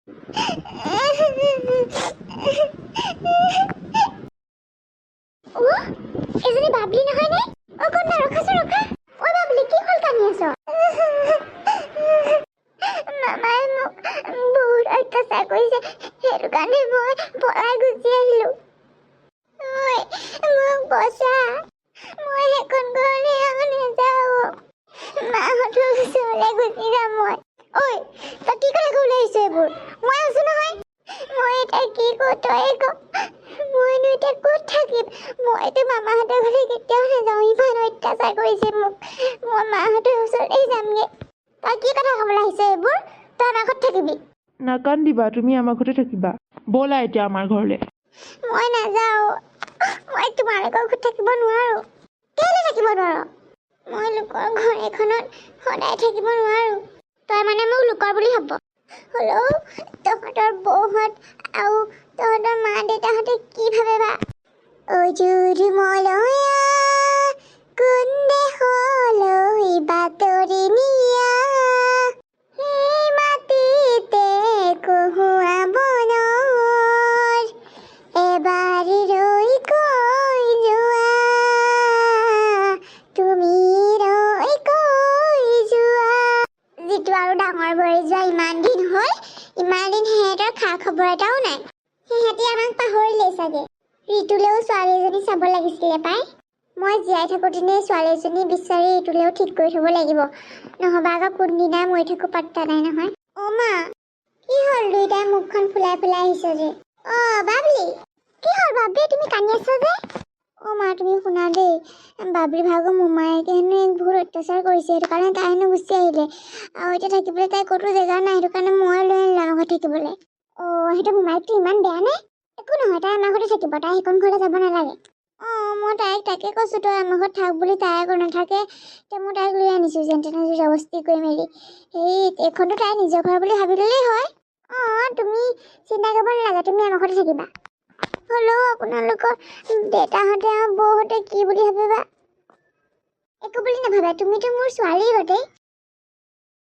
অ', এজনী বাবলি নহয়নে? অ' কন্যা, ৰখাচোন ৰখা। ঐ বাবলি, কি হ'ল, কান্দি আছ? মামাই মোক বহুত অত্যাচাৰ কৰিছে, সেইটো কাৰণে মই পলাই গুচি আহিলো। ঐ, মোক বচা, মই সেইখন ঘৰলৈ আৰু নাযাওঁ। মাহঁতৰ ওচৰলৈ গুচি যাম মই। ঐ, তই কি কথা ক'বলৈ আহিছ এইবোৰ? মই আছো নহয়। মই এতিয়া কি কওঁ, তয়ে ক। মইনো এতিয়া ক'ত থাকিম? মইতো মামাহঁতৰ ঘৰলৈ কেতিয়াও নাযাওঁ। ইমান অত্যাচাৰ কৰিছে মোক। মই মাহঁতৰ ওচৰলৈ যামগৈ। তই কি কথা ক'বলৈ আহিছ এইবোৰ? তই আমাৰ ঘৰত থাকিবি। নাকান্দিবা, তুমি আমাৰ ঘৰতে থাকিবা। ব'লা এতিয়া আমাৰ ঘৰলৈ। মই নাযাওঁ। মই তোমালোকৰ ঘৰত থাকিব নোৱাৰো। কেলৈ থাকিব নোৱাৰ? মই লোকৰ ঘৰ এখনত সদায় থাকিব নোৱাৰো। তই মানে মোক লোকৰ বুলি ভাব? হ'লেও তহঁতৰ বৌহঁত আৰু তহঁতৰ মা দেউতাহঁতে কি ভাবে বা? অজুৰ মলয়া, কোন দেশলৈ বাতৰি নিয়া, সেই মাটিতে কহুৱা বনৰ এবাৰ ৰৈ কৈ যোৱা, তুমি ৰৈ কৈ যোৱা। যিটো আৰু ডাঙৰ বোৱাৰী যোৱা ইমান দিন হ'ল, ইমান দিন সিহঁতৰ খা খবৰ এটাও নাই। সিহঁতি আমাক পাহৰিলেই চাগে। ঋতুলেও ছোৱালী এজনী চাব লাগিছিলে পাই। মই জীয়াই থাকোঁতেনে ছোৱালী এজনী বিচাৰি ঋতুলেও ঠিক কৰি থ'ব লাগিব, নহ'বা আকৌ কোনদিনা মৰি থাকোঁ পাত্তা নাই নহয়। অ' মা, কি হ'ল, দুইটাই মুখখন ফুলাই ফুলাই আহিছ যে? অ' বাবলি, কি হ'ল বাবলি, তুমি কান্দি আছা যে? অ' মা, তুমি শুনা দেই। বাবলি ভাগৰ মোমায়েকে হেনো এক বহুত অত্যাচাৰ কৰিছে। সেইটো কাৰণে তাই হেনো গুচি আহিলে আৰু এতিয়া থাকিবলৈ তাই ক'তো জেগা নাই। সেইটো কাৰণে মই লৈ আনিলোঁ আমাৰ ঘৰত থাকিবলৈ। অ' সেইটো মোমায়েকটো ইমান বেয়া নে? একো নহয়, তাই আমাৰ ঘৰতে থাকিব। তাই সেইখন ঘৰলৈ যাব নালাগে। অঁ, মই তাইক তাকে কৈছোঁ, তই আমাৰ ঘৰত থাক বুলি। তাই আকৌ নাথাকে। এতিয়া মই তাইক লৈ আনিছোঁ যেন তেনে জবৰদস্তি কৰি মেলি। সেই এইখনতো তাই নিজৰ ঘৰ বুলি ভাবি ল'লেই হয়। অঁ, তুমি চিন্তা কৰিব নালাগে, তুমি আমাৰ ঘৰতে থাকিবা। হ'লেও আপোনালোকৰ দেউতাহঁতে আৰু বৌহঁতে কি বুলি ভাবে বা? একো বুলি নাভাবে, তুমিতো মোৰ ছোৱালী গতেই।